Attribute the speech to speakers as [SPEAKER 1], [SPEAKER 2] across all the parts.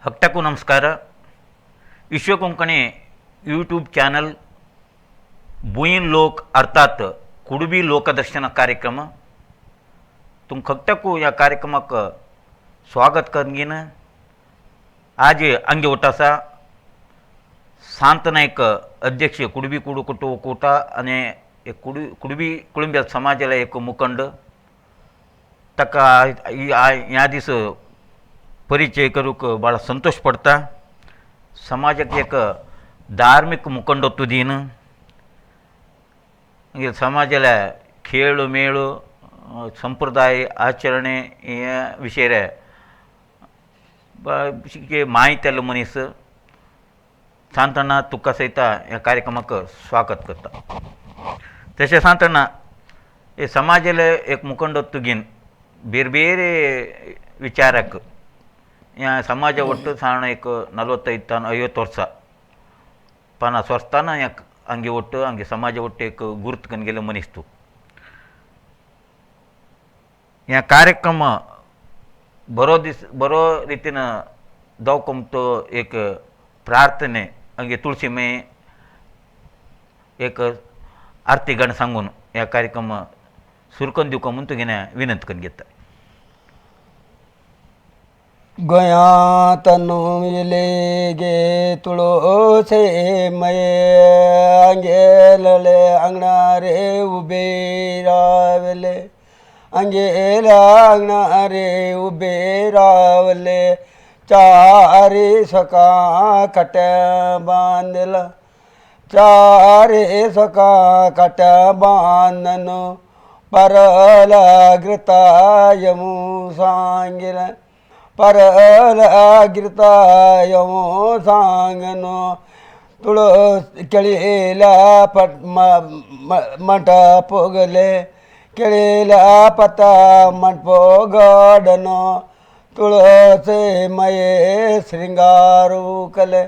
[SPEAKER 1] ಹಕ್ಟಕ್ಕೂ ನಮಸ್ಕಾರ. ವಿಶ್ವ Konkani YouTube channel ಬುಯಿನ್ ಲೋक अर्थात कुडबी लोकदर्शन कार्यक्रम तुम खकटकू या कार्यक्रमाक स्वागत करगीन. आज अंगे ओटासा शांत नायक अध्यक्ष कुडबी कुडू कुटू ಒಕ್ಕೂಟ आणि एक कुडबी कुळुंब्या समाजाला एक मुखंड ताका ह्या दीस परिचय करूंक भाळ संतोष पडटा. समाजाक एक धार्मीक मुखंडत्व दीन मागीर समाजाल्या खेळ मेळ संप्रदाय आचरणे हे विशय माहिती आसलो मनीस सांगतना तुका सयता ह्या कार्यक्रमाक स्वागत करता. तशें सांगतना हे समाजाले एक मुखंडत्व घेवन ಬೇರೆ ಬೇರೆ ವಿಚಾರಕ್ಕೆ ಸಮಾಜ ಒಟ್ಟು ಸಾಧಾರಣ एक 45 ತಾನು 50 ವರ್ಷ 50 ವರ್ಷ ತಾನ ಹಂಗೆ ಒಟ್ಟು ಹಂಗೆ ಸಮಾಜ ಒಟ್ಟು एक ಗುರುತು ಕನ್ಗೆಲ್ಲ ಮನಿಸ್ತು. ह्या कार्यक्रम बरो दीस बरो रितीन दावकोमतो एक प्रार्थने हंगे तुळशी मे एक आरती गाणें सांगून ह्या कार्यक्रम सुरू करून दिवका म्हूण तुगेले विनंती करून घेता.
[SPEAKER 2] गोंयांत येले गे तुळसे मये आंगेलले आंगणारे उबे रावले आंगेल्या आंगणारे उबे रावले चारी सका कट्या बांदला चारी सका कट्या बांदन परलाग्रतायमू सांगिला परलाग्रतायमू सांगनो तुळस केळीला पट मंटप गले केळीला पता मंटपो गाडनो तुळसे मये शृंगारू कले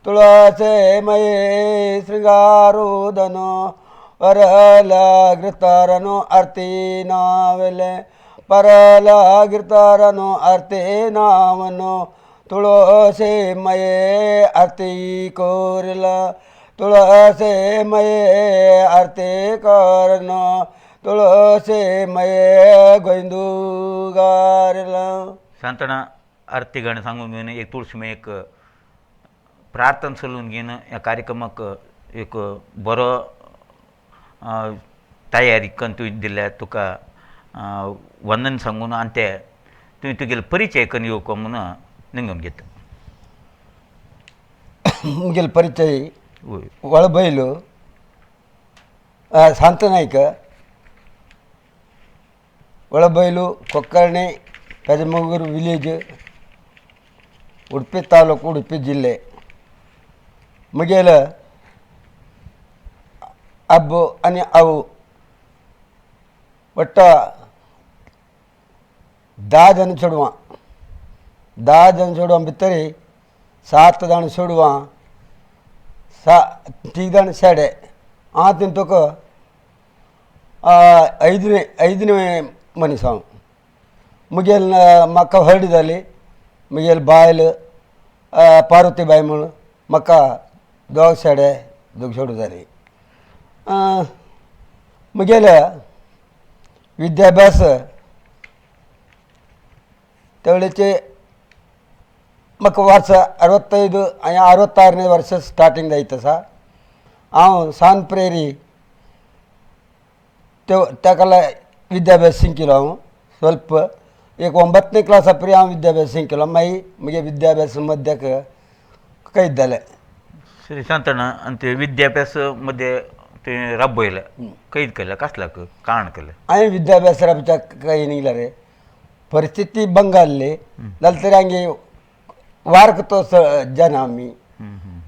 [SPEAKER 2] तुळसे मये शृंगारूदनो परलाग्रतारनो आरती नावले परलाग्रतारनो आरती नावनो तुळसे मये आरती कोरला तुळसे मये आरती करनो तुळसे मये गोंदूगारला.
[SPEAKER 1] सांगतना आरती गाणें सांगून घेवन एक तुळशी मये एक प्रार्थना चलून घेवन ह्या कार्यक्रमाक एक बरो तयारी करून तुवें दिल्या तुका वंदन सांगून आनी ते तुवें तुगेलो परिचय करून येवंक म्हणून निंगून घेता.
[SPEAKER 2] मुगेलो परिचय वळबैलो शांत नायक ಒಳಬೈಲು ಕೊಕ್ಕರ್ಣೆ ಪೆಜಮಂಗೂರು ವಿಲೇಜ್ ಉಡುಪಿ ತಾಲೂಕು ಉಡುಪಿ ಜಿಲ್ಲೆ. मुगेल अब्बो आनी आवू ಒಟ್ಟ 10 जण चेडवां 10 जण चेडवां भितर 7 जाण चेडवां 3 जाण चेडे. हांव तितूंक ಐದನೇ मनीस हांव. मुगेल म्हाका व्हड जाली मुगेल बायल पार्वती बाय म्हूण म्हाका दोग चेडे दोग चेडूं जाली. मुगेल्या विद्याभ्यास तेवळेचे म्हाका वर्स 65 आनी 66 वर्स स्टार्टींग जायत आसा. हांव सान प्रेरी ताका विद्याभ्यास शिकिलो हांव स्वल्प एक 9ನೇ क्लासा परी हांव विद्याभ्यास शिकिलो. मागीर म्हगे विद्याभ्यास मध्याक कैद जालें.
[SPEAKER 1] श्री सांगतना आनी ते विद्याभ्यास मध्ये ते राबयले कैद केले कसल्याक कारण केलें?
[SPEAKER 2] हांवें विद्याभ्यास राबच्या काही निघला रे परिस्थिती बंग आहली जाल्यार तरी हांगे वार्क तो जाना आमी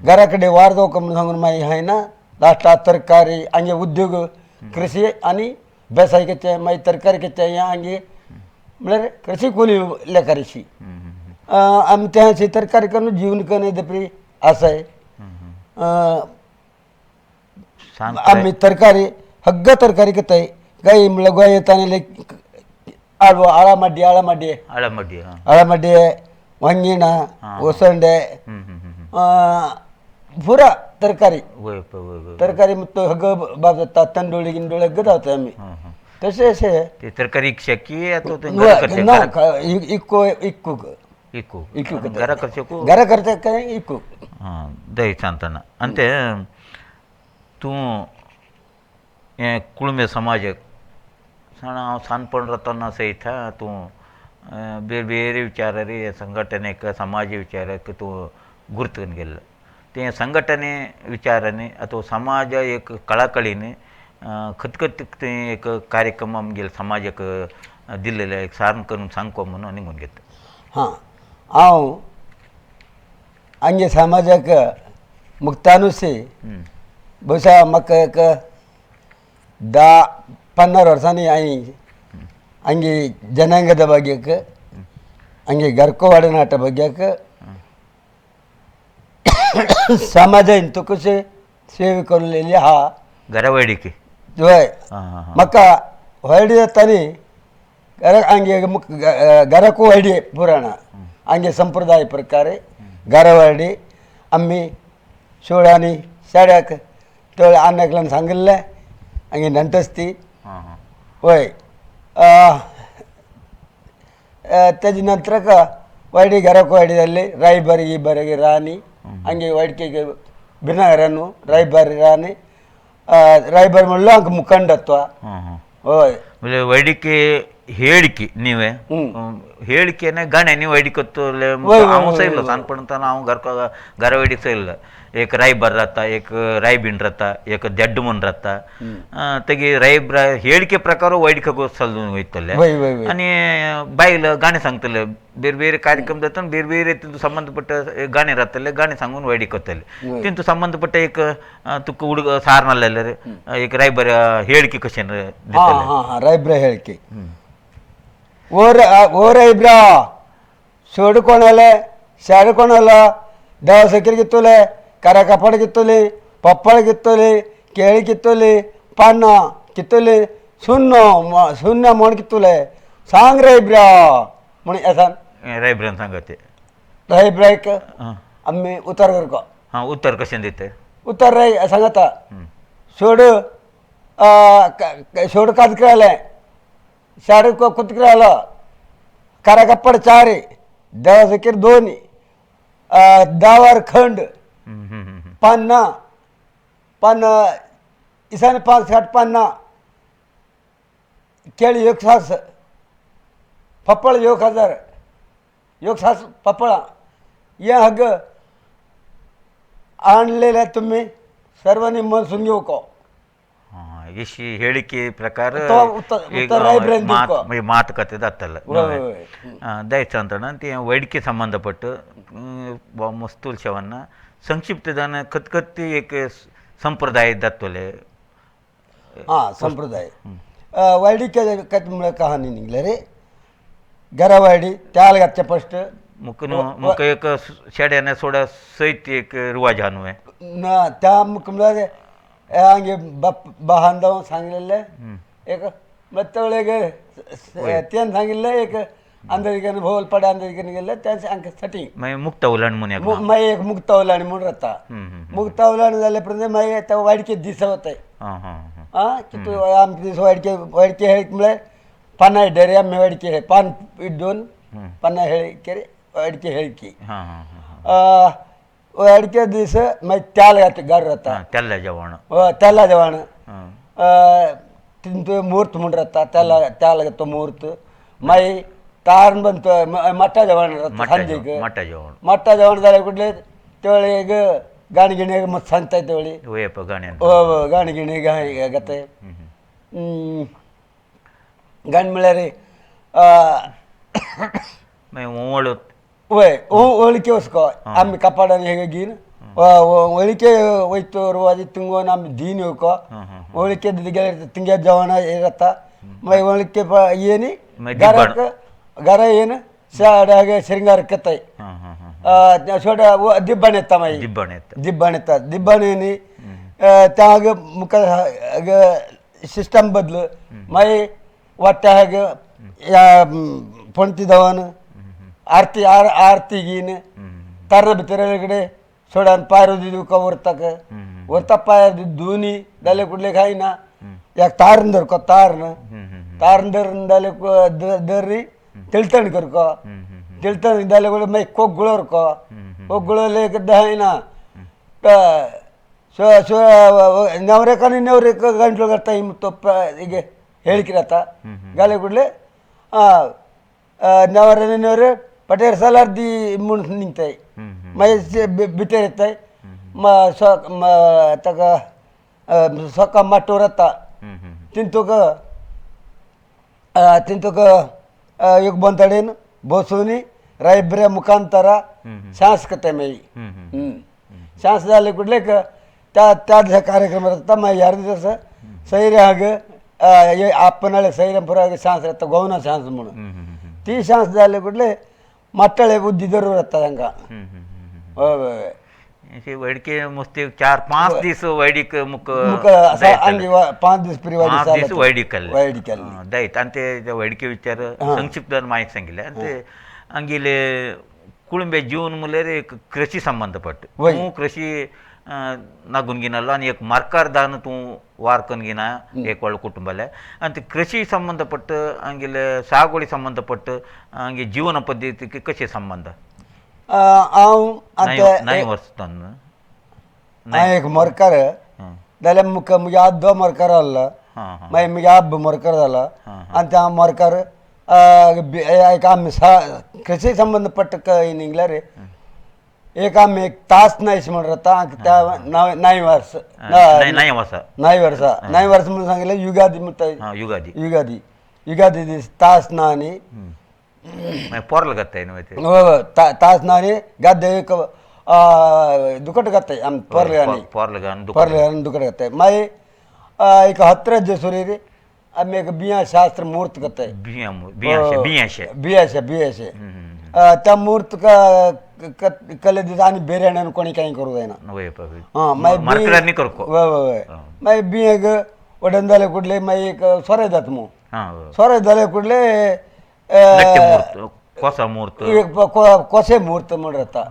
[SPEAKER 2] घरा कडेन वार जावंक म्हणून सांगून मागीर हांवें ना लास्टाक तरकारी हांगे उद्योग कृषी आनी बेसायकेचे मागीर तरकारी केचे हें हांगे म्हळ्यार कृषी कोली लेखारीशी आमी तें तरकारी करून जीवन करून दपरी आसाय. आमी तरकारी हग्ग तरकारी करताय काही म्हळ्यार गोंयांत आनी आळमाड्डी आळमाड्डी
[SPEAKER 1] आळमाड्डी
[SPEAKER 2] आळमाड्डी वांगिणां ओसंडे पुरा तरकारी तरकारी मग तो हग बाब जाता तांदूळ गिंदूळ हग जाता आमी तशें अशें
[SPEAKER 1] ते तरकारी इकशे
[SPEAKER 2] ना इको इक्कू
[SPEAKER 1] इकू इकू घरा खर्चाकू
[SPEAKER 2] घरा खर्चाक काय इकू.
[SPEAKER 1] हां दही सांगतना आनी ते तूं हें कुळमे समाजाक साण हांव सानपण रावतना सयत तूं बेरे बेरे विचारारी संघटनेक समाज विचाराक तूं गुर्तून गेल्लो तें संघटने विचारांनी अथवा समाज एक कळाकळीन खतखत तें एक कार्यक्रम आमगेले समाजाक दिल्लेले एक सारण करून सांगको म्हणून निघून घेता.
[SPEAKER 2] हां हांव आमगे समाजाक मुक्तानुसी बहुशा म्हाका एक 10-15 वर्सांनी हांवें आमगे जनांगदा बग्याक आमगे घरकोवाड नाटा बग्याक समाजान तुकशे सेवे करूलेली आहा.
[SPEAKER 1] घरा वैडिकी
[SPEAKER 2] हय म्हाका व्हड जाता न्ही घरा आमगे घराकू व्हडी पुराणा आमगे संप्रदाय प्रकारे घरा व्हडी आमी शोळांनी शाड्याक तळ आनी सांगिल्लें आमगे नंटस्ती. हय तेजे नंतर वायडी घराक वायडी जाल्ली रायबारी गिबारी रानी आमगे वायडके बिनाघरानू रायबारी रानी रायबारी म्हणलो आमकां मुखंडत्व. हय
[SPEAKER 1] म्हणजे वैडिके ಹೇಳಿಕೆ ನೀವೇ ಹೇಳಿಕೆನೆ ಗಾಣೆ ನೀವು ವೈಡಿಕತ್ತಲೆ हांव सयलो सानपणतान हांव घरा वैडीक सयलो एक रायबार रावता एक रायबीण रावता एक देड्ड म्हूण रावता तेगे रायब ಹೇಳಿಕೆ ಪ್ರಕಾರ ವೈಡಿಕಕ್ಕೆ ಸಲ್ದು वयतले आनी बायल गाणें सांगतले ಬೇರೆ ಬೇರೆ ಕಾರ್ಯಕ್ರಮ जाता ಬೇರೆ ಬೇರೆ तितून संबंदपट्ट गाणें रावतले गाणें सांगून वैडीक वतले तितून संबंदपट्ट एक तुका हुडग सार मारलेले एक रायबर ಹೇಳಿಕೆ कशें
[SPEAKER 2] दितले. हां हां रायब्रा ಹೇಳಿಕೆ ओ रायब्रा सोड कोणाले शाड कोणाला देवा सकीर कितोले कारा कापड कितोली पप्पळ कितोली केळी कितोली पानां कितोली सुन्न सुन्न म्हण कितोले सांग रायब्रा म्हण येसान
[SPEAKER 1] रायब्रान सांगते
[SPEAKER 2] रायब्राक आमी उतर करको.
[SPEAKER 1] हां उत्तर कशें दिते
[SPEAKER 2] उतर राय सांगता सोड सोड काजकरालें शाड कुतकरालो कारा कापड चार देवा सकीर दोन दावार खंड पान्ना पान इसान 5-60 पान्ना केळी एक सास पप्पळ 1000 एक सास पप्पळा हे हग आणलेल्या तुम्ही सर्वांनी मनसून घेऊ का.
[SPEAKER 1] अशी ಹೇಳಿಕೆ ಪ್ರಕಾರ ಮಾತುಕತೆ जातले ದಯಚ ಅಂತ ते वैडके संबंदपट्ट मस्तूल शेवांना संक्षिप्त जाण खतखती एक संप्रदाय जातले.
[SPEAKER 2] हां संप्रदाय वैडिके म्हळ्यार कहानी निघले रे घरा वायडी त्याला घातचे फस्ट
[SPEAKER 1] मुक मुक एक शेड्याने सोडा सयत एक रिवाज हा न्हय
[SPEAKER 2] ना त्या मुख म्हळ्यार आमगे बाप बाहांदाव सांगलेले एक मत्तवळेग तेन सांगिल्लें एक अंदरिकेन भोवलपाडे अंदरिकेन गेल्ले तें आमकां सटी
[SPEAKER 1] मागीर मुक्ता उलाण म्हूण
[SPEAKER 2] मागीर एक मुक्ता उलाण म्हूण रावता. मुक्ता उलाण जाले उपरांत मागीर ते वाडके दीस वताय. आं कितू आमचे दीस वाडके वाडके हेळ म्हळ्यार पानां डेरे आमी वाडके पान दोन पानां हेळ वाडके हेळकी वाडके दीस मागीर त्याल घात घर रावता
[SPEAKER 1] तेल्ला जेवण
[SPEAKER 2] तेला जेवण तितून मुहूर्त म्हूण रावता तेला त्याल तो मुहूर्त मागीर तारण बनतो मट्टा जेवण रावता सांजेक मट्टा जेवण जाल्यार कुठले तेवळे गाणी गिणी मग सांगताय तेवळी गाणी गिणी गाणी गाताय गाणी म्हळ्यार वय होळिके वचको आमी कपाडान हे घेवन होळिके वयतो रोज तिंगोन आमी दीन येवको होळिके गेल्यार तिंगे जेवण जाता मागीर होळिके येनी घराक घरा येवन शाडाग शृंगार करताय सोडा दिब्बाण येता मागीर दिब्बाण येता दिब्बाण येनी त्या मुखार सिस्टम बदल मागीर वाट्या पणती धांवन आरती आरती घेवन तारणां भितर कडेन सोडान पायर दिवका व्हरताक व्हरता पायर धुवनी जाल्यार कुडले खायना एक तारण धरको तारण तारण धरून जाले धरी तिळतण करको तिळतण जाले कुडले मागीर कोगुळो व्हरको कोगुळो एक जायना नेवरेकानी नेवरेक गंटलो करता तो ಹೀಗೆ ಹೇಳಿಕಿರತ್ತ ಗಾಳಿ ಕೂಡಲೇ ನೆವರೆ ನೆವರೆ ಪಟೇರ್ ಸಲಾರ್ದಿ ಮುಣ್ ನಿಂತಾಯಿ ಮೈ ಬಿಟೇರ್ ಇತ್ತಾಯಿ ಮ ತಗ ಸೊಕ್ಕ ಮಟ್ಟೂರತ್ತ ತಿಂತುಕ ತಿಂತುಕ ಈಗ ಬಂತಡೇನು ಬೋಸೂನಿ ರೈಬ್ರೆ ಮುಖಾಂತರ ಶಾಸಕತೆ ಮೈ ಶಾಸದಲ್ಲಿ ಕೂಡಲೇ त्या त्या दिसा कार्यक्रम राहता मागीर ह्या दिसा सैऱ्याक आपणाले सैऱ्या शांस राहता गोवना शांस म्हणून ती शांस जाले कुडले माट्टाळे बुद्धी धरून राहता तांकां. हय हय
[SPEAKER 1] वैडके मुस्ती 4-5 दीस वैडीक मुक
[SPEAKER 2] आनी 5 दीस पुरी
[SPEAKER 1] दीस वैडीक वैडीक दैत आनी ते वैडके विचार संक्षिप्त माहिती सांगिल्ले. आनी ते आमगेले कुळुंबे जीवन म्हणल्यार एक कृषी संबंदपट तूं कृषी नागून घेनालो आनी एक मार्कारदान तूं वार करून घेना एक व्हडलो कुटुंबाले आनी ते कृषी संबंदपट्ट आमगेले सागवडी संबंदपट्ट आमगे जीवन पद्दतीक कशें संबंद?
[SPEAKER 2] हांव
[SPEAKER 1] आतां वर्सां
[SPEAKER 2] हांव एक मोरकार जाल्यार मुका म्हगे आदो मोरकार आहलो मागीर म्हगे आब्ब मोरकार जालो आनी ते हांव मोरकार एक आमी कृषी संबंदपट्ट निघल्यार एक आमी एक तास नायश म्हणून राहता त्या नाय वर्स
[SPEAKER 1] नाय
[SPEAKER 2] वर्सा नाय वर्स म्हणून सांगितलं युगादी म्हणटा
[SPEAKER 1] युगादी
[SPEAKER 2] युगादी युगादी दीस तास ना आनी
[SPEAKER 1] पोरल घाताय न्हय
[SPEAKER 2] तास ना आनी गाद्दे एक दुकट घाताय आमी पोरल पोरल दुकट घाताय. मागीर एक हत्र जेसुरी आमी एक बियां शास्त्र मुहूर्त करताय
[SPEAKER 1] बियांशे
[SPEAKER 2] बियांशे बियांशे त्या मुहूर्त कले दिसा आनी बेऱ्यान कोणी कांय करूं जायना. हां मागीर हय हय मागीर बियेक वडन जाले कुडले मागीर एक सोरे जाता मू सोरे जाले कुडले एक कोसे मुहूर्त म्हण राहता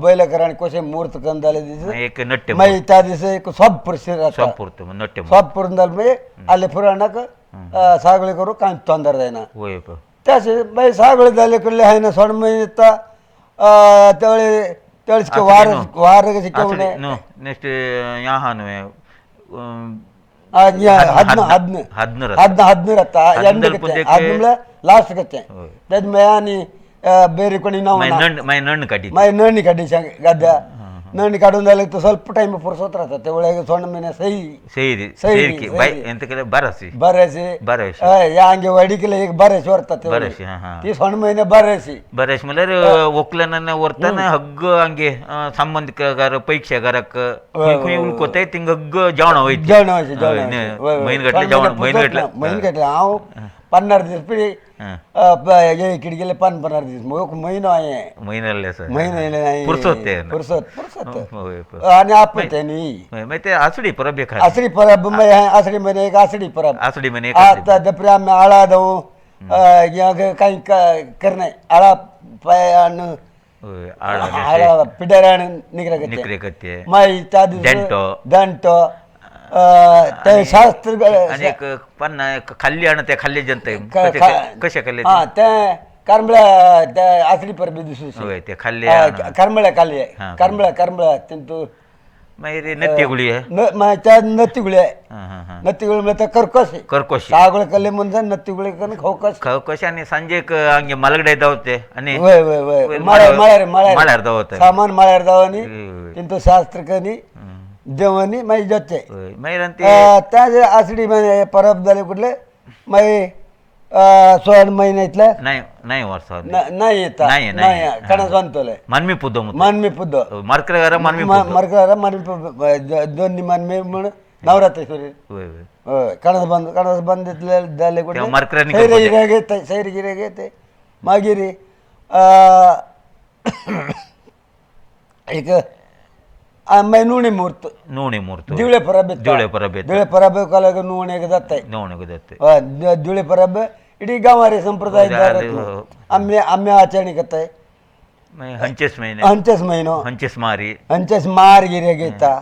[SPEAKER 2] बैलकर आनी कोसे मुहूर्त करून जाले दीस मागीर त्या दिसा एक सोब पुरशी राहता सोब पुरून जाले मागीर आले पुराणाक सागळे करूं कांय तोंदर जायना. त्याचे मागीर सागळे जाले कडले हांवें सोड मागीर येता त्यावेळी त्यावेळी वार वार शिकवणे
[SPEAKER 1] नेक्स्ट या हा न्हय
[SPEAKER 2] हदन हदन हदन राहता हदन लास्ट करते तेज मागीर आनी ಬೇರೆ कोणी नाव
[SPEAKER 1] मागीर नण्ण काडी
[SPEAKER 2] मागीर नण्णी काडी गाद्या नण्णी काडून जाले तर ಸ್ವಲ್ಪ टाइम पुरसत राहता तेवळे सोंड महिने सही
[SPEAKER 1] सही सही बाय ಎಂತ बरसी
[SPEAKER 2] बरेसी
[SPEAKER 1] बरेसी
[SPEAKER 2] हय या आमगे वडिकेले एक बरेस व्हरता
[SPEAKER 1] बरेसी
[SPEAKER 2] ती सोंड महिने बरेसी
[SPEAKER 1] बरेस म्हणल्यार वोकल्यान व्हरतना हग्ग आमगे संबंधिकार परीक्षेगाराक खंय खंय उलकोताय थिंग हग्ग जेवण वयता
[SPEAKER 2] जेवण जेवण
[SPEAKER 1] म्हयन घातले जेवण म्हयन घातले
[SPEAKER 2] म्हयन घातले हांव 50 दीस पिढी किडकेले 50 दीस एक म्हयनो हांवें
[SPEAKER 1] म्हयनो सर
[SPEAKER 2] म्हयनो
[SPEAKER 1] पुरसत
[SPEAKER 2] पुरसत पुरसत आनी आपत न्ही
[SPEAKER 1] मागीर ते आसडी परब एक
[SPEAKER 2] आसडी परब मागीर आसडी म्हयने एक आसडी परब
[SPEAKER 1] आसडी म्हयने
[SPEAKER 2] आतां दपरे आमी आळा जावं कांय करनाय आळा पाय आनी आळा पिड्यार आनी निकरे
[SPEAKER 1] निकरे करते
[SPEAKER 2] मागीर त्या दिसा
[SPEAKER 1] देंटो
[SPEAKER 2] देंटो ते शास्त्र
[SPEAKER 1] आणि एक पन्ना खाल्ली आणि ते खाल्ले जनते कशे खाल्ले
[SPEAKER 2] हां ते करमळ्या ते आसडी परबे दिसून
[SPEAKER 1] ते खाल्ले
[SPEAKER 2] करमळ्या खाल्ले करमळ्या करमळ्या तेंतू
[SPEAKER 1] मागीर नत्ती गुळी
[SPEAKER 2] त्या नत्ती गुळी नत्ती गुळी म्हळ्यार कर्कश
[SPEAKER 1] कर्कश
[SPEAKER 2] सागळे कल्ले म्हणून नत्ती गुळी करून खवकश
[SPEAKER 1] खवकश आणि सांजेक आमगे मालगडे धांवते आणि
[SPEAKER 2] वय वय वय मळ्यार मळ्यार
[SPEAKER 1] मळ्यार धांवते
[SPEAKER 2] सामान मळ्यार धांवनी तेंचो शास्त्र कनी देवानी मागीर जाते
[SPEAKER 1] मागीर
[SPEAKER 2] त्या आसडी महिने परब जाले कुठले मागीर 16 महिन्यातले
[SPEAKER 1] नाही नाही वर्सा
[SPEAKER 2] नाही येता नाही कणस बांधतले
[SPEAKER 1] मानमी पुद्दो
[SPEAKER 2] मानमी पुद्दो
[SPEAKER 1] मरकरार मानमी
[SPEAKER 2] मरकरार मानमी दोन मानमी म्हणून नवरात्र हय कणस बांद कणस बांदितले जाले कुठले सैरे गिऱ्याक येता सैरे गिऱ्याक येते मागीर एक मागीर नुणी मुहूर्त
[SPEAKER 1] नुणी मुहूर्त
[SPEAKER 2] दिवळे परब
[SPEAKER 1] दिवळे परब
[SPEAKER 2] दिवळे परब कला नुवणेक जाताय
[SPEAKER 1] नुवणेक जाता
[SPEAKER 2] हय दिवळे परब इडी गांवारे संप्रदाय आम्ही आम्ही आचरणी करताय.
[SPEAKER 1] हंचेस महिने,
[SPEAKER 2] हंचेस महिनो,
[SPEAKER 1] हंचेस मारी,
[SPEAKER 2] हंचेस मार गिरे घेता,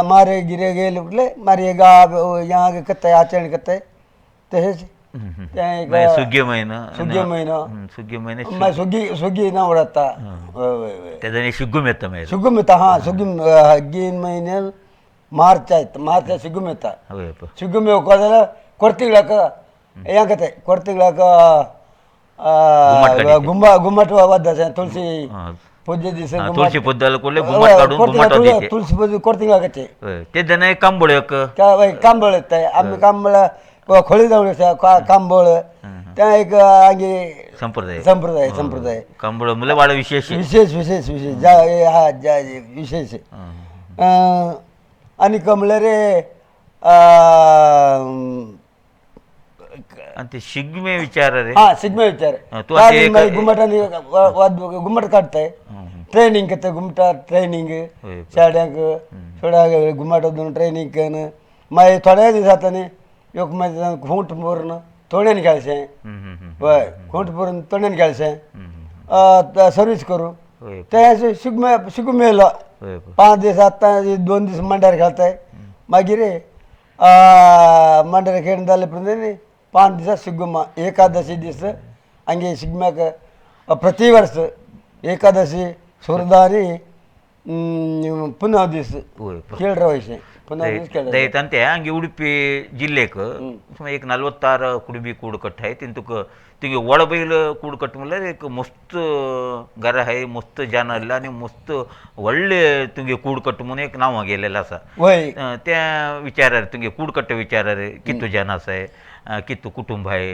[SPEAKER 2] मारे गिरे गेले कुठले मारे गाव यहाँ करताय आचरण करताय. तसेच
[SPEAKER 1] सुग्गी महिना,
[SPEAKER 2] सुग्गी महिना,
[SPEAKER 1] सुग्गी महिने
[SPEAKER 2] सुग्गी सुग्गी ना उडता
[SPEAKER 1] त्याने शिग्गुम येतं,
[SPEAKER 2] शिग्गुम येता. हां, सुग्गी गीन महिने मार्च आहेत, मार्च शिग्गुम येता. शिग्गुम येवका जाल्यार कोर्तिंगळाक हें करताय, कोर्तिंगळाक गुंबा गुम्मट वाद्दाचे तुळशी पूजे दिस,
[SPEAKER 1] तुळशी पूजा कुठले घुमट काढून घुमट
[SPEAKER 2] तुळशी पूजा कोर्तिंगळाकचे
[SPEAKER 1] ते जण कांबळ
[SPEAKER 2] कांबळ येताय. आम्ही कांबळ खोळी जाऊन कांबळ त्या एक आगे
[SPEAKER 1] संप्रदाय
[SPEAKER 2] संप्रदाय संप्रदाय
[SPEAKER 1] कांबळ मुलं वाढ विशेष
[SPEAKER 2] विशेष विशेष विशेष जा हा जा विशेष. आणि कमले रे
[SPEAKER 1] आणि ते शिगमे विचार रे,
[SPEAKER 2] हा शिगमे विचार घुमटाने घुमट काढताय, ट्रेनिंग करता घुमटा ट्रेनिंग शाड्यांक थोड्या घुमट ट्रेनिंग करून मागीर थोड्या दिसांनी एक मागीर खूंट पुरून तोंड्यान खेळशें, हय खूंट पुरून तोंड्यान खेळशें, सर्वीस करूं तें शिगमे शिगमे येयलो. 5 दीस आतां 2 दीस मांड्यार खेळताय, मागीर मांड्यार खेळून जाले उपरांत 5 दिसा शिगमा एकादशी दीस आमगे शिगम्याक प्रति वर्स एकादशी सुरदा आनी पुनव दीस खेळ रावशें.
[SPEAKER 1] ದಯತಂತೆ ಹಂಗೆ ಉಡುಪಿ ಜಿಲ್ಲೆಕ್ एक 46 ಕುಡುಬಿ ಕೂಡುಕಟ್ಟು आहे. ತಿಂತುक तिंगे वडबैल ಕೂಡುಕಟ್ಟು म्हणल्यार एक मस्त घर आहे, मस्त जन आसले आनी मस्त व्हडले तुमगे कूडकट्ट म्हणून एक नांव गेलेलें आसा. त्या विचारार तुमगे कूडकट्ट विचारार कितू जन आसाय, कितू कुटुंब आहे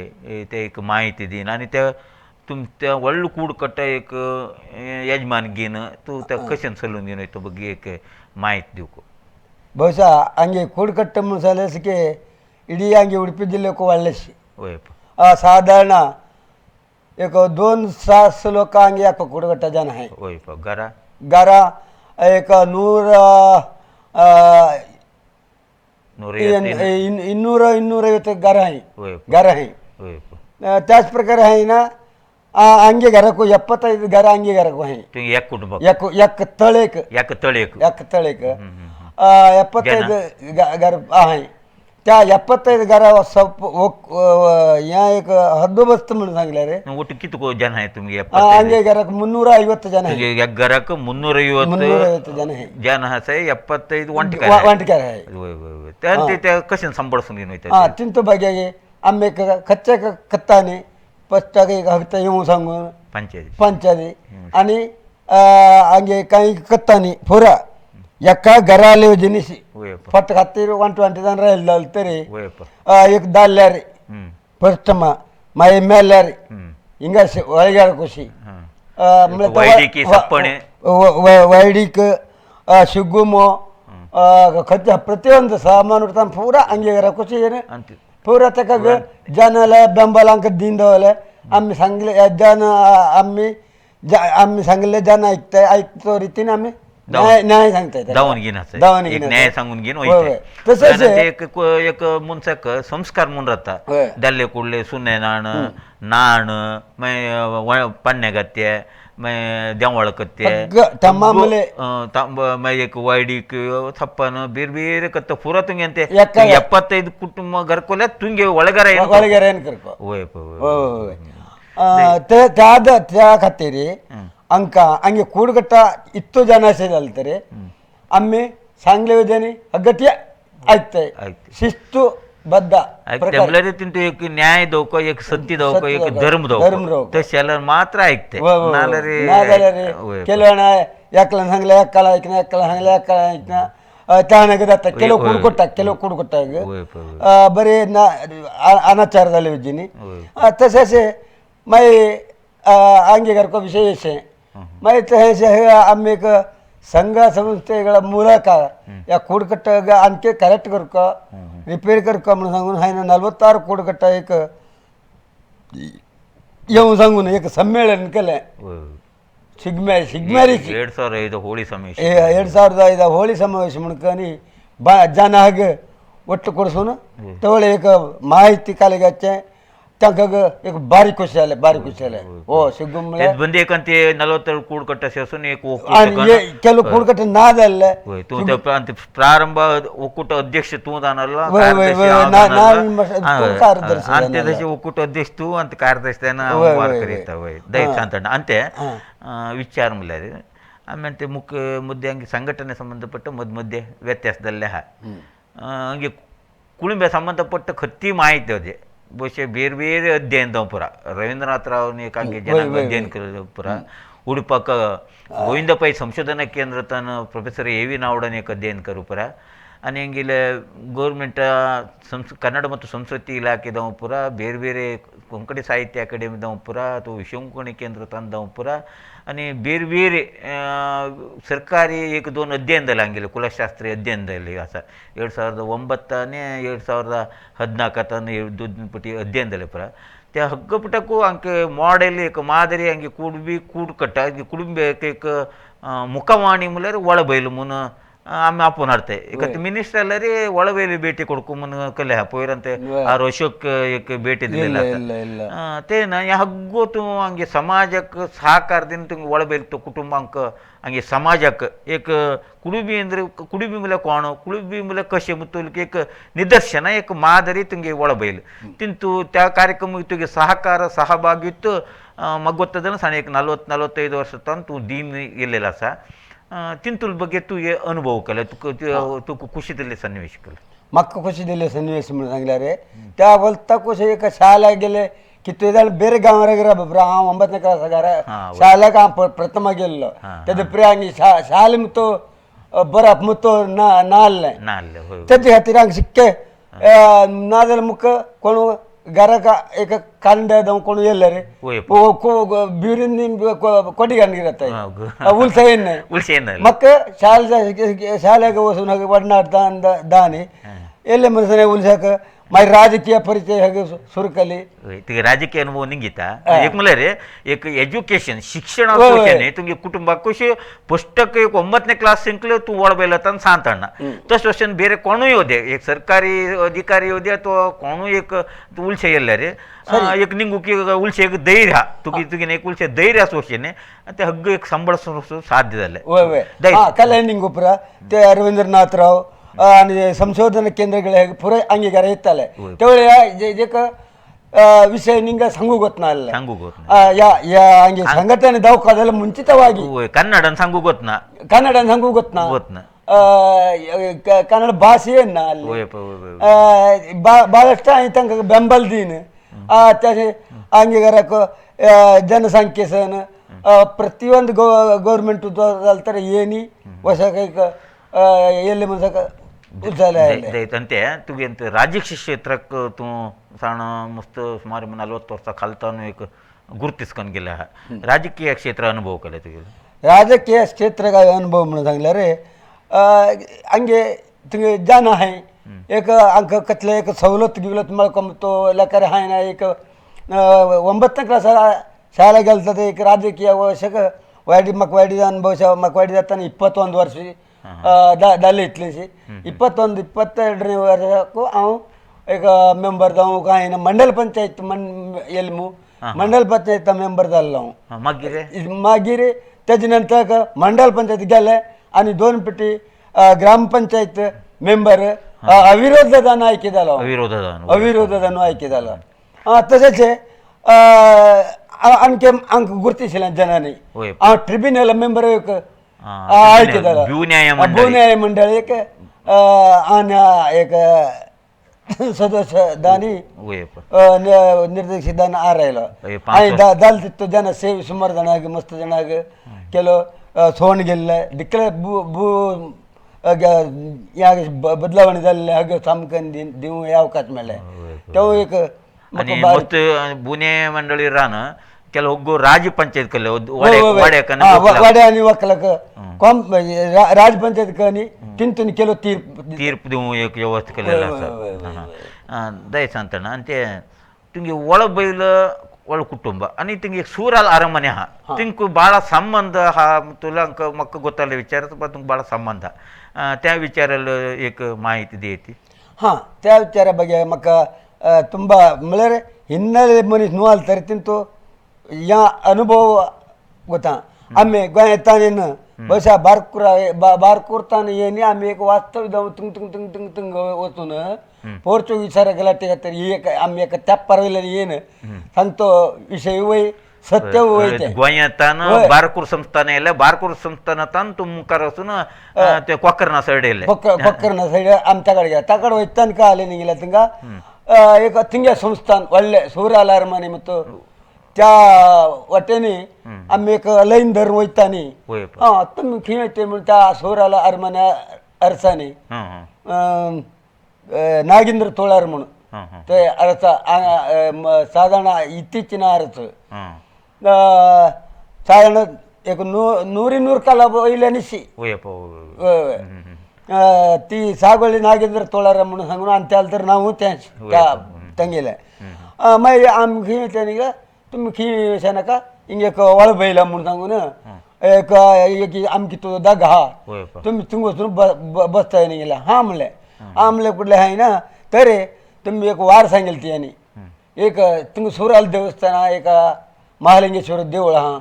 [SPEAKER 1] ते एक माहिती दीन आनी त्या तुमच्या व्हडलो कूडकट्ट एक यजमान घेवन तूं त्या कशें चलून घेवन वयता बघ एक माहिती दिवंक.
[SPEAKER 2] ಬಹುಶಃ ಹಂಗೆ ಕೂಡುಕಟ್ಟ ಸಲಸಿಕೆ ಇಡೀ ಹಂಗೆ ಉಡುಪಿ ಜಿಲ್ಲೆಕ್ಕೂ ಒಳ್ಳೆಸಿ ಸಾಧಾರಣ एक 2 सास लोक ಹಂಗೆ ಯಾಕೆ ಕೂಡುಕಟ್ಟ ಜನ आहे.
[SPEAKER 1] ಗರ
[SPEAKER 2] ಗರ एक 100 200 250 ಗರ आहे, ಗರ आहे. त्याच प्रकारे आहे ना ಹಂಗೆ घराको 75 ಗರ ಹಂಗೆ घराको आहे. एक तळेक
[SPEAKER 1] एक तळेक
[SPEAKER 2] एक तळेक 75 घर आहे. त्या 75 घरा सप या एक हद्दोबस्त म्हणून सांगले रे.
[SPEAKER 1] ಒಟ್ಟು ಕಿತ್ತು ಜನ आहे तुमगे?
[SPEAKER 2] ಹಂಗೆ घराक 350 ಜನ आहे.
[SPEAKER 1] घराक 350
[SPEAKER 2] ಜನ आहे,
[SPEAKER 1] ಜನ आसा 75 वांटकार
[SPEAKER 2] वांटकार आहे.
[SPEAKER 1] ते कशें सांबाळसून घेवन वयता?
[SPEAKER 2] हां, तिंतो बगे आम्ही खच्चे खत्ताने पश्चात एक हगता येऊन सांगून
[SPEAKER 1] पंचायत
[SPEAKER 2] पंचायती आणि हंगे काही कत्तानी पुरा एका घराले जिनिस फट खातीर वांट वांटेदान राहिले तरी एक दाल्यार फर्स्ट मागीर मेल्यार हिंगा वळग्यार कशी वैडीक शिगुमो खंयच्या प्रतिबंध सामान उरता पुरा हंगे घरा कशी पुरा ताका जनाला बेंबलांक दिन दवरले. आम्ही सांगले जन आम्ही आम्ही सांगले जन ऐकताय ऐकतो रीतीने आम्ही न्याय सांगताय,
[SPEAKER 1] दावन घेवन
[SPEAKER 2] दावन
[SPEAKER 1] न्याय सांगून घेवन वयता.
[SPEAKER 2] तशेंच
[SPEAKER 1] एक एक मनशाक संस्कार म्हूण राहता. दाल्ले कुडले सुने नाण नाण मागीर पान्ने घातले मागीर देवळ करते मागीर एक वायडीक थप्पन ಬೇರೆ ಬೇರೆ ಕತ್ತ ಪೂರ ತುಂಗೆ ಅಂತೆ 75 ಕುಟುಂಬ ಗರ್ಕೊಲೆ ತುಂಗೆ ಒಳಗರ
[SPEAKER 2] ಒಳಗರ ಏನು ಕರ್ಕೊ त्या खातीर अंका हंगे ಕೂಡುಗಟ್ಟ ಇತ್ತು ಜನ ಅಲ್ತಾರೆ आम्ही सांगले विधानी अगत्य ऐकतय शिस्तु बद्ध
[SPEAKER 1] तिंतु एक न्याय दवको, एक सत्य दवको, एक धर्म दवको, तशें जाल्यार मात्र ऐकते.
[SPEAKER 2] नाजाल्यार ಕೆಲವಣ एकला सांगले एकाला ऐकना, एकाला सांगले एकाला ऐकना, त्यानंतर जाता ಕೆಲವು कुडकोटा ಕೆಲವು कुडकोटा बरे ना अनाचार जाले विजीनी. तशेंच मागीर हंगे घरको विशेष मागीर तशें आमी एक संघ संस्थेಗಳ ಮೂಲಕ या ಕೂಡುಕಟ್ಟ आणखी करेक्ट करको रिपेर करको म्हणून सांगून हांवें 46 ಕೂಡುಕಟ್ಟ एक येवन सांगून एक संमेलन केलें. शिगम्या शिगम्यारीची
[SPEAKER 1] 2005 ಹೋಳಿ ಸಮಾವೇಶ,
[SPEAKER 2] 2005 ಹೋಳಿ ಸಮಾವೇಶ म्हणून बा ಜನ ಹಾಗೆ ಒಟ್ಟು ಕೊಡಿಸೋನು ತಗೊಳ್ಳಿ एक ಮಾಹಿತಿ ಕಾಲಿಗೆ तांकां एक बारीक खुशी जालें, बारीक खुशी जालें. हो शिगमो म्हळ्यार
[SPEAKER 1] बंदी एक ते 42 कूड ಸೇರ್ಸೋನ್ एक
[SPEAKER 2] ಕೆಲವು ಕೂಡ್ಕಟ್ಟ ನಾ जाल्ले.
[SPEAKER 1] तूं प्रारंभ ಒಕ್ಕೂಟ ಅಧ್ಯಕ್ಷ ತೂ दानಲ್ಲ, ಅಂತೆ ತशें ಒಕ್ಕೂಟ ಅಧ್ಯಕ್ಷ ತೂ ಅಂತ ಕಾರ್ಯದರ್ಶಿ ದಯ सांगता ಅಂತೆ ವಿಚಾರ म्हणल्यार ಆಮೇಲೆ ते ಮುಖ್ಯ ಮುದ್ದೆ ಹಂಗೆ ಸಂಘಟನೆ ಸಂಬಂಧಪಟ್ಟ ಮಧ್ಯ ಮಧ್ಯೆ ವ್ಯತ್ಯಾಸದಲ್ಲೇ ಹಂಗೆ ಕುಳುಂಬೆ ಸಂಬಂಧಪಟ್ಟ ಕತ್ತಿ ಮಾಹಿತಿ ಅದೇ ಬಹುಶಃ ಬೇರೆ ಬೇರೆ ಅಧ್ಯಯನ ಪುರ ರವೀಂದ್ರನಾಥ್ ರಾವ್ನ ಹಂಗೆ ಜನಾಂಗ ಅಧ್ಯಯನ ಪುರ ಉಡುಪಕ್ಕ ಗೋವಿಂದ ಪೈ ಸಂಶೋಧನಾ ಕೇಂದ್ರ ತಾನು ಪ್ರೊಫೆಸರ್ ಎ ವಿ ನಾವಡನ್ एक ಅಧ್ಯಯನ ಕರುಪುರ आणि ಹಂಗಿಲ್ಲ ಗೌರ್ಮೆಂಟ ಕನ್ನಡ ಮತ್ತು ಸಂಸ್ಕೃತಿ ಇಲಾಖೆದವ ಪುರ ಬೇರೆ ಬೇರೆ ಕೊಂಕಣಿ ಸಾಹಿತ್ಯ ಅಕಾಡೆಮಿದವ ಪುರ ಅಥವಾ ವಿಶ್ವಂಕೋಣಿ ಕೇಂದ್ರ ತಂದವ ಪುರ आणि ಬೇರೆ ಬೇರೆ ಸರ್ಕಾರಿ ಏಕ ದೋನ್ ಅಧ್ಯಯನದಲ್ಲಿ ಹಂಗಿಲ್ಲ ಕುಲಶಾಸ್ತ್ರಿ ಅಧ್ಯಯನದಲ್ಲಿ ಅಸ 2009 2014 ದುಡ್ಡು ಅಧ್ಯಯನದಲ್ಲಿ ಪುರ त्या हग्गपटकू ಅಂಕೆ ಮಾಡೆಲ್ एक ಮಾದರಿ ಹಂಗೆ ಕುಡುಬಿ ಕೂಡ್ಕಟ್ಟ ಹಂಗೆ ಕುಡುಂಬೆ एक ಮುಖವಾಣಿ म्हणल्यार ಒಳಬೈಲು ಮುನ್ ಆಮೆ ಆಪೋನ್ ಹಾಡ್ತೆ ಏಕತ್ತೆ ಮಿನಿಸ್ಟರ್ ಎಲ್ಲರಿ ಒಳಬೈಲು ಭೇಟಿ ಕೊಡ್ಕು ಮುನ್ ಕಲೆ ಪೋಯ್ರಂತೆ ಆರ್ ಅಶೋಕ್ ಏಕ್ ಭೇಟಿ ದಿಲ್ಲ ತೇನ ಹಗ್ಗೋ ತೂ ಹಂಗೆ ಸಮಾಜಕ್ಕೆ ಸಹಕಾರದಿಂದ ತುಂಗೆ ಒಳಬೈಲು ಕುಟುಂಬ ಅಂಕ ಹಂಗೆ ಸಮಾಜಕ್ಕೆ ಏಕ ಕುಡುಬಿ ಅಂದರೆ ಕುಡುಬಿ ಮೂಲ ಕೋಣ ಕುಡುಬಿ ಮೂಲ ಕಶೆ ಮುತ್ತುಲಿಕ್ಕೆ ಏಕ ನಿದರ್ಶನ ಏಕ ಮಾದರಿ ತುಂಗೆ ಒಳಬೈಲು ತಿಂತು त्या ಕಾರ್ಯಕ್ರಮ ತುಗೆ ಸಹಕಾರ ಸಹಭಾಗಿತ್ತು ಮಗ್ಗೊತ್ತದನ್ನು ಸಣ್ಣ ಏಕ 40-45 ವರ್ಷ ತಂದು ತೂ ದೀನ್ ಇರಲಿಲ್ಲ ಸ ತಿಂತುಲ್ ಬಗ್ಗೆ ತೂ ಅನುಭವ ಕಲೆ तुका ಖುಷಿ दिल्ले ಸನ್ನಿವೇಶ कल
[SPEAKER 2] म्हाका खुशी दिल्ले ಸನ್ನಿವೇಶ म्हणून सांगल्यार त्या वलता कशें एका शाळा गेले की तुवें ಬೇರೆ गांवार बाबा हांव 9ನೇ क्लासाक शाळेक हांव प्रथम गेल्लो तेजे प्रे हांगी शाले मुतो बरप मुतो ना नाल्लें तेजे खातीर हांगा शिक्के नाजाल्यार मुका कोण घराक एक कांडे जावं कोण येयले रे बिरून कोटी घालून उलसा येयना म्हाका शाळे शाळेक वचून वडनाट दानी ಎಲ್ಲೆ ಮನಸ್ಸನೆ ಉಲ್ಸಾಕ मागीर राजकीय परिचय हागे सुरू केली.
[SPEAKER 1] तुगे राजकीय अनुभव निंगिता एक म्हणल्यार एक एज्युकेशन शिक्षण तुगे कुटुंबाक कशें पुस्तक एक 9ನೇ क्लास ಸಿಂಕ್ಲೆ तूं ಒಳಬೈಲ ಅಂತ सांगताना तशें वशेन ಬೇರೆ कोणूय येवदे एक सरकारी अधिकारी येवदे अथवा कोणूय एक उलशे येयल्यार एक निंगुकी उलशे एक धैर्य तुगे तुगे एक उलशे धैर्य आसा वशेन ते हग्ग एक सांबाळसूंक साध्य जालें.
[SPEAKER 2] वय वय कला निंगुपुरा ते रवींद्रनाथ राव आणि संशोधन केंद्रಗಳು ಹೇಗೆ ಪೂರ ಅಂಗೀಕಾರ ಇತ್ತಲ್ಲ तेवढे जे ವಿಷಯ ನಿಂಗೆ ಸಂಗು ಗೊತ್ತಲ್ಲ
[SPEAKER 1] ಸಂಗು ಗೊತ್ತ
[SPEAKER 2] ಯಾ ಯಾ ಹಂಗೆ ಸಂಘಟನೆ ದೌಕಾದಲ್ಲ ಮುಂಚಿತವಾಗಿ
[SPEAKER 1] ಕನ್ನಡ ಸಂಗು ಗೊತ್ತನ
[SPEAKER 2] ಕನ್ನಡ ಸಂಗು ಗೊತ್ತನ
[SPEAKER 1] ಗೊತ್ತನ
[SPEAKER 2] ಕನ್ನಡ ಭಾಷೆಯನ್ನ ಅಲ್ಲಿ ಭಾಳಷ್ಟು ತನಕ ಬೆಂಬಲ ದೀನ್ ಅಂಗೀಕಾರಕ್ಕೆ ಜನಸಂಖ್ಯೆ ಸನ ಪ್ರತಿಯೊಂದು ಗೌರ್ಮೆಂಟ್ ಅಲ್ತಾರೆ ಏನಿ ಹೊಸ ಎಲ್ಲಿ ಮನಸಕ
[SPEAKER 1] ಅಂತೆ तुगे ರಾಜಕೀಯ ಕ್ಷೇತ್ರಕ್ಕೆ तूं साण मस्त सुमार 40 वर्सां खालतान एक गुर्तिस्कोन गेले आहा राजकीय क्षेत्र अनुभव केले तुगे
[SPEAKER 2] राजकीय क्षेत्र अनुभव म्हणून सांगल्यार हंगे तुगे जान आहाय एक आमकां कसले एक सवलत गिवलत मेळको लेकर हाय ना एक 9ನೇ क्लास शाळा गेलो एक राजकीय वशक वायडी म्हाका वायडी अनुभव म्हाका वायडी जाताना 21 वर्ष जाले इतलेशी 21 22 वर्साकू हांव एक मेंबर जावं कांय ना मंडल पंचायत येयलें मंडल पंचायत मेंबर जाल्लो हांव.
[SPEAKER 1] मागीर
[SPEAKER 2] मागीर तेजे नंतर मंडल पंचायत गेले आनी 2 पेटी ग्रामपंचायत मेंबर अविरोधान आयके जालो अविरोधान आयके जालो. तशेंच आणखी आमकां गुर्तिशिल्लें जनांनी हांव ट्रिब्युनल मेंबर एक आयके जालो भून्याय मंडळ एक आनी एक सदस्य दानी निर्देशित दान आरायलो आनी जाल तितू जन सेव सुमार जाणांक मस्त जाणांक केलो सोण गेल्ले दिकले भू ह्या बदलावणी जाल्ले हागे सामकें दिवंक हे अवकाश मेळ्ळे तो एक
[SPEAKER 1] आनी मस्त भुन्याय मंडळी रान ಕೆಲವು ರಾಜ್ಯ ಪಂಚಾಯತ್ ಕಲ್ಲೆ
[SPEAKER 2] ವಾಡೆ आणि वकलाक कॉम राज पंचायत कनी तिंतून केलो तीर्प
[SPEAKER 1] तीर्प दिवं एक व्यवस्था केलेलं आसा. दय सांगतना आनी ते तुमगे ಒಳಬೈಲ ಒಳ ಕುಟುಂಬ आणि तुमगे सूराल ಅರಮನೆ ಆहा तिंक ಭಾಳ ಸಂಬಂಧ ಆहा तुला म्हाका ಗೊತ್ತಲ್ಲ ವಿಚಾರ तुमकां ಭಾಳ ಸಂಬಂಧ त्या विचाराल एक माहिती दी ती.
[SPEAKER 2] हां त्या विचारा ಬಗ್ಗೆ म्हाका ತುಂಬ म्हळ्यार हिन्नले मनीस न्हू आसले तरी तिंतो या अनुभव गोता आमी गोंयांत ಬಹುಶಃ ಬಾರ್ಕುರ ಬಾರ್ಕೂರ್ತಾನ ಏನಿ ಆಮಿ एक वास्तव जावन तुंग तुंग तुंग तुंग तुंग वचून पोर्चुगीज सारा गलाटे खातीर एक आमी एका त्या पारवयल्यान येन सांगतो विशय वय सत्य वय ते
[SPEAKER 1] गोंयांतान बारकूर संस्थान येयले, बारकूर संस्थानांतान तूं मुखार वचून ते कोकर्णा सायड येयले.
[SPEAKER 2] कोकर्णा सायड आमच्या कडेन गेला ताकड वयतान काय आले न्ही गेल्या थिंगा एक थिंगे संस्थान व्हडलें सूर्याल अरमाने ಮತ್ತು त्या वाटेने आमी एक लैन धरून वयतानी हां तुमी खंय वयता म्हणून त्या सोराला अरमाने अरसानी नागेंद्र तोळार म्हणून ते अरसा साधारण इत्तीचिನ अरस साधारण एक नूरी नूर काला वयल्यान शी ती सागोळी नागेंद्र तोळार म्हणून सांगून आनी त्या तर नांव त्या तेंगेलें. मागीर आमी खंय वयता न्ही गे तुमी खंय वचना नाका हिंग एक वळबैला म्हणून सांगून एक एक आमकी तो दागा आहा तुमी थिंग वचून बसताय न्ही गेल्या. हां म्हणलें. हां म्हणलें कुठलें हाय ना तरी तुमी एक वार सांगेल ती आनी एक थिंग सुराल देवस्थान आहा, एक महालिंगेश्वर देवूळ आहा,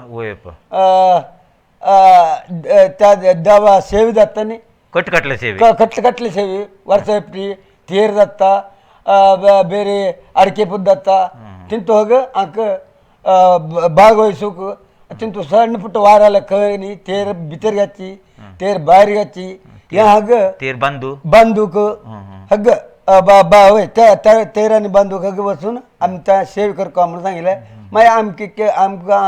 [SPEAKER 2] त्या देवा सेवे जाता न्ही
[SPEAKER 1] कटकटले सेवे
[SPEAKER 2] कटकटले सेवे वर्सा एकटी तेर जाता ಬೇರೆ ಅಡಿಕೆ ಪುದ್ದತ್ತ ತಿಂತು ಹೋಗ ಅಂಕ ಭಾಗವಹಿಸೋಕು ತಿಂತು ಸಣ್ಣ ಪುಟ್ಟ ವಾರ ಕನಿ ತೇರ್ ಬಿತರ್ಗೆ ಹಚ್ಚಿ ತೇರ್ ಬಾರಿಗೆ ಹಚ್ಚಿ ಯಾ ಹಗ್ಗ
[SPEAKER 1] ತೇರ್ ಬಂದು
[SPEAKER 2] ಬಂದೂक हग्ग तेरांनी बंदूक हग्ग बसून आमी त्या सेव करपा म्हणून सांगिल्लें. मागीर आमकी आमकां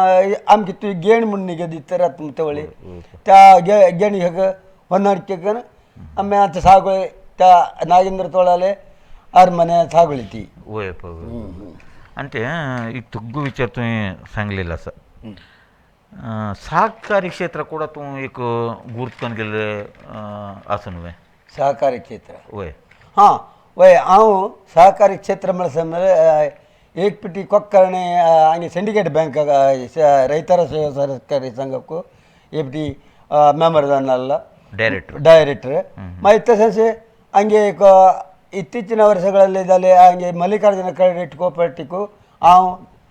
[SPEAKER 2] आमकी तुजी गेण म्हूण न्ही गे दिता रात तेवळी त्या गेणी हग ಹೊಂದಾಣಿಕೆ आमी आतां सागोळे त्या नागेंद्र तोळाले अरमने सागोळी ती.
[SPEAKER 1] वय आनी ते एक तुग्गो विचार तुवें सांगलेलो आसा सहकारी क्षेत्र ಕೂಡ तूं एक गुर्त करून गेल्ले आसा न्हू.
[SPEAKER 2] सहकारी क्षेत्र
[SPEAKER 1] वय
[SPEAKER 2] हां वय हांव सहकारी क्षेत्र म्हळ्यार एक पिटी ಕೊಕ್ಕರ್ಣೆ ಹಂಗೆ ಸಿಂಡಿಕೇಟ್ ಬ್ಯಾಂಕ್ ರೈತರ ಸೇವಾ ಸಹಕಾರಿ ಸಂಘಕ್ಕೂ एक पिटी मेंबर जावन
[SPEAKER 1] ಡೈರೆಕ್ಟರ್
[SPEAKER 2] ಡೈರೆಕ್ಟರ್. मागीर तशेंच ಹಂಗೆ एक ಇತ್ತೀಚಿನ ವರ್ಷಗಳಲ್ಲಿ जाले ಹಂಗೆ ಮಲ್ಲಿಕಾರ್ಜುನ ಕ್ರೆಡಿಟ್ ಕೋಪರೇಟಿವ್ हांव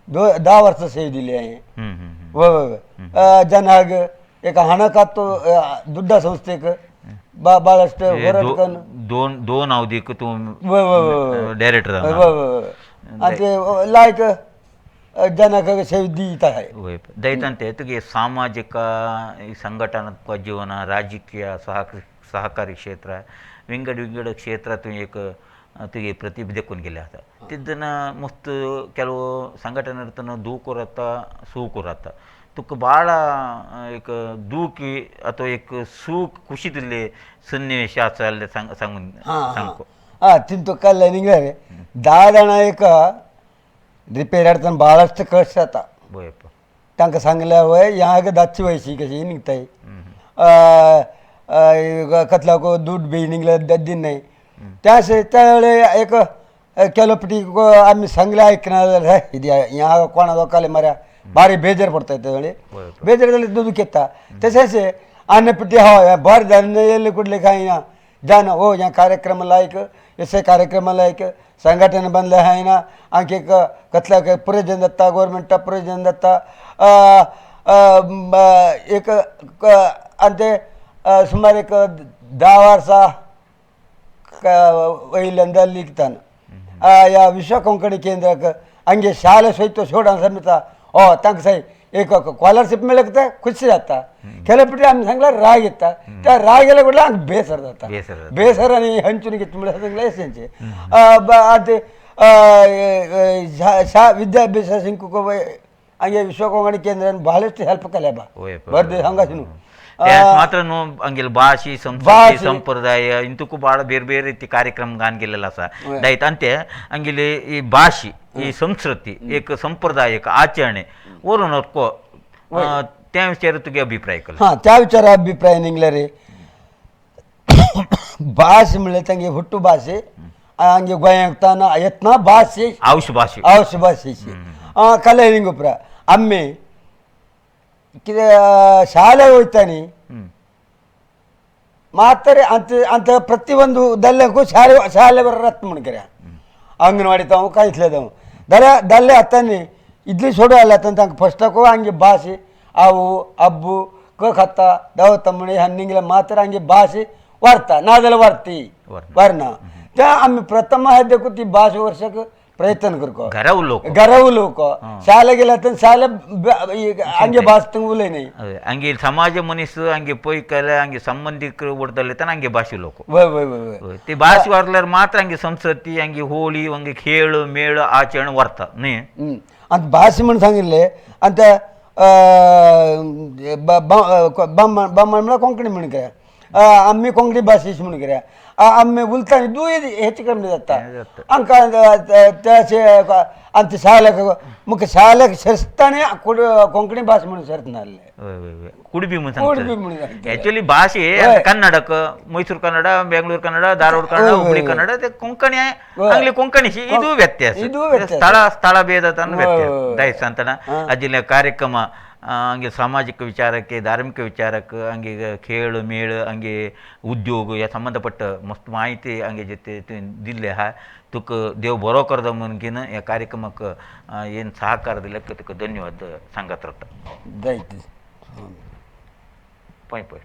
[SPEAKER 2] 10 वर्सां सेव दिली हांवें. वय वय जनाग एक ಹಣಕಾಸು ದುಡ್ಡ ಸಂಸ್ಥೆಗೆ ಭಾಳಷ್ಟು ಹೋರಾಟ
[SPEAKER 1] दोन दोन अवधीक तूं डायरेक्टर
[SPEAKER 2] आनी लायक ಜನक सेव दिता.
[SPEAKER 1] वय ದಯತಂತೆ तुगे ಸಾಮಾಜಿಕ ಸಂಘಟನಾತ್ಮಕ ಜೀವನ ರಾಜಕೀಯ ಸಹಕಾರಿ ಕ್ಷೇತ್ರ ವಿಂಗಡ ವಿಂಗಡ ಕ್ಷೇತ್ರ तूं एक तुगे प्रतिभೆ देखून गेले आसा तिद्दन मस्त ಕೆಲವು ಸಂಘಟನೆ ಇರ್ತನ ದೂಕುರತ್ತ ಸೂಕುರತ್ತ तुका ಭಾಳ एक दुखी ಅಥವಾ एक सूख ಖುಷಿ दिल्ले ಸನ್ನಿವೇಶ आसा जाल्यार सांग सांगून सांगको.
[SPEAKER 2] ಹಾಂ ತಿಂತು ಕಲ್ಲ ನಿಂಗೆ ದಾದಣ एक रिपेर हाडतना ಭಾಳಷ್ಟು कश्ट जाता.
[SPEAKER 1] वयप
[SPEAKER 2] तांकां सांगल्यार वय ह्या दाची वयशी कशी निघताय कसल्याक दूध बी निघले दिनाय त्या त्यावेळे एक ಕೆಲವು पिटी आमी सांगले आयकना जाल्यार ಇದು ह्या कोणा लोकांले मऱ्या भारी बेजार पडता तेवळे बेजार जाल्यार दूद घेता. तशेंच आनी पिटी हय बरें जालें येयले कुडले कांय ना जाना ओ ह्या कार्यक्रम लायक असे कार्यक्रम लायक संघटना बनले आहे ना आणखी एक कसल्या प्रयोजन जाता गव्हर्मेंटा प्रयोजन जाता एक आनी ते सुमार एक 10 वर्सां वयल्यान जाल्ली कित्यान ह्या विश्व कोंकणी केंद्राक हंगे शाಲೆ ಸಹಿತ सोडून समेत ओ तांकां साय एक स्कॉलरशीप मेळ्ळें खुशी जाता. ಕೆಲವು पिटी आमी सांगल्यार राग येता त्या राग येयल्या कुडल्या आमकां बेसर जाता बेसर आनी हंचून कितें म्हळ्यार सांगलें एसेंचे आतां विद्याभ्यास शिकूंक ಹಂಗೆ ವಿಶ್ವ ಕೊಂಕಣಿ ಕೇಂದ್ರ ಬಹಳಷ್ಟು ಹೆಲ್ಪ್ ಕಲೆ ಬಾ ಬರ್ದು ಹಂಗಾಸಿ
[SPEAKER 1] ಮಾತ್ರ ಹಂಗಿಲ್ಲ ಭಾಷೆ ಸಂಸ್ಕೃತಿ ಸಂಪ್ರದಾಯ ಇಂತಕ್ಕೂ ಭಾಳ ಬೇರೆ ಬೇರೆ ರೀತಿ ಕಾರ್ಯಕ್ರಮ ಹಂಗಿಲ್ಲ ಸರ್ ದಯತ ಅಂತೆ ಹಂಗಿಲ್ಲಿ ಈ ಭಾಷೆ ಈ ಸಂಸ್ಕೃತಿ ಏಕ ಸಂಪ್ರದಾಯಕ ಆಚರಣೆ ಓರು त्या विचार तुगे अभिप्राय केलो.
[SPEAKER 2] हां त्या विचार अभिप्राय निघले रे भास म्हणल्यार तांगे हुट्टू भाशे हंगे गोंयांक ताना येतना भाशे
[SPEAKER 1] आवश भाशे
[SPEAKER 2] आवश भाशेची कला हिंग उपरा आमी कितें शाळे वयता न्ही मात्र ಅಂತ ಅಂತ ಪ್ರತಿಯೊಂದು ದಲ್ಲಕ್ಕೂ ಶಾಲೆ ಶಾಲೆ ಬರತ್ म्हणಕऱ्या ಅಂಗನವಾಡಿ ತಾವು ಕಾಯಿಸ್ಲೇದವು जाल्यार दादले हातांनी इतली सोडू आयल्या आतां तांकां फस्टाको आमगे भास आవు अब्बू क खाता दावता म्हण ह्या निंगले मात्र आमगे भास वारता ना जाल्यार वारती
[SPEAKER 1] वारना.
[SPEAKER 2] वारना त्या आमी प्रथम आहा देखून ती भास वर्षाक प्रयत्न करको
[SPEAKER 1] घरा उलोवप.
[SPEAKER 2] घरा उलोवको शाळा गेल्या तर शाळा आमगे भास थंय उलय न्ही.
[SPEAKER 1] हय, ಹಂಗೆ ಸಮಾಜ ಮನಸ್ಸು ಹಂಗೆ ಪೊಯ್ಕಲೆ ಹಂಗೆ ಸಂಬಂಧಿಕರು ಒಡ್ದಲ್ಲಿ ತನ ಹಂಗೆ ಭಾಷೆ ಲೋಕ.
[SPEAKER 2] वय वय वय वय.
[SPEAKER 1] ಹ್ಮ್. ती भास वारल्यार मात्र ಹಂಗೆ संस्कृती ಹಂಗೆ होळी ಹಂಗೆ खेळ मेळ आचरण वरता न्ही.
[SPEAKER 2] आनी भास म्हण सांगिल्लें आनी ते बामण बामण म्हळ्यार कोंकणी म्हण कितें आमी कोंकणी भाशेची म्हण कितें आमी उलयता दुय हेच कमी जाता.
[SPEAKER 1] हें जाता.
[SPEAKER 2] आमकां त्याचे आमच्या शाळेक मुख्य शाळेक सरताना कोंकणी भास म्हणून सरतना.
[SPEAKER 1] हय, हय, हय. कुडबी म्हणून
[SPEAKER 2] कुडबी
[SPEAKER 1] सांगतात.
[SPEAKER 2] म्हणून सांगतात.
[SPEAKER 1] ऍक्च्युली भाषे
[SPEAKER 2] हय.
[SPEAKER 1] ಕನ್ನಡಕ್ಕೆ ಮೈಸೂರು ಕನ್ನಡ, ಬೆಂಗಳೂರು ಕನ್ನಡ, ಧಾರವಾಡ ಕನ್ನಡ,
[SPEAKER 2] ಹ್ಮ್,
[SPEAKER 1] ಹುಬ್ಳಿ
[SPEAKER 2] ಹ್ಮ್.
[SPEAKER 1] ಕನ್ನಡ, ते ಕೊಂಕಣಿ
[SPEAKER 2] ಹ್ಮ್.
[SPEAKER 1] ಅಂಗ್ಲಿ ಕೊಂಕಣಿಶಿ ಇದು ವ್ಯತ್ಯಾಸ.
[SPEAKER 2] ಇದು ವ್ಯತ್ಯಾಸ.
[SPEAKER 1] ಸ್ಥಳ ಸ್ಥಳ ಭೇದ ತನ್ನ ವ್ಯತ್ಯಾಸ.
[SPEAKER 2] ಹ್ಮ್.
[SPEAKER 1] ದಯಸ್ ಅಂತನ ಅಜಿನ ಕಾರ್ಯಕ್ರಮ ಹಂಗೆ ಸಾಮಾಜಿಕ ವಿಚಾರಕ್ಕೆ ಧಾರ್ಮಿಕ ವಿಚಾರಕ್ಕೆ ಹಂಗೆ ಈಗ ಖೇಳು ಮೇಳು ಹಂಗೆ ಉದ್ಯೋಗ ಯಾ ಸಂಬಂಧಪಟ್ಟ ಮಸ್ತ್ ಮಾಹಿತಿ ಹಂಗೆ ಜೊತೆ ದಿಲ್ಲೆ ಹಾ ತುಕ್ ದೇವ್ ಬರೋ ಕರ್ದ ಮುನ್ಗಿನ या ಕಾರ್ಯಕ್ರಮಕ್ಕೆ ಏನು ಸಹಕಾರ ದಿಲ್ಲಕ್ಕೆ ತುಕ್ ಧನ್ಯವಾದ ಸಂಗತ್ರತ್ತ.
[SPEAKER 2] ದಯತು.
[SPEAKER 1] ಪೊಯ್ ಪೊಯ್.